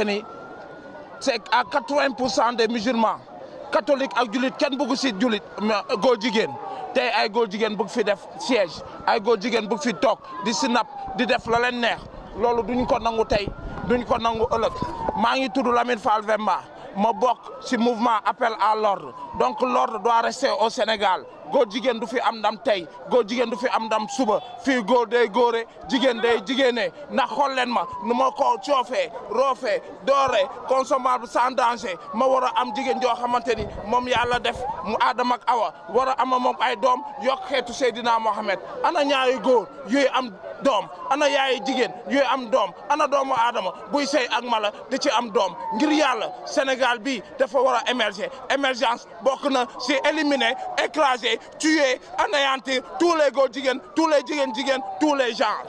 ni c'est à 80% des musulmans catholiques ak julit kenn bëggu si julit góor jigéen tey ay góor jigéen bëgg fi def siège ay góor jigéen bëgg fi toog di sinap di def la leen neex loolu duñ ko nangu tey duñ ko nangu ëllëg maa ngi tudd Lamine Fall Vemba ma bokk ci mouvement appel à l'ordre donc l'ordre doit rester au Sénégal góor jigéen du fi am ndam tey góor jigéen du fi am ndam suba fii góor day góore jigéen day jigéene ndax xool leen ma nu ma ko coofee roofee dooree consommable sans danger ma war a am jigéen joo xamante ni moom yàlla def mu Adama ak Awa war a am moom ay doom yokk xeetu Seydina Mohamed ana ñaari góor yooyu am doom ana yaayi jigéen yooyu am doom ana doomu Adama buy sey ak mala di ci am doom ngir yàlla Sénégal bi dafa war a émerger émergence bokk na si éliminer écraser tuer anéantir tous les góor jigéen tous les jigéen tous les genres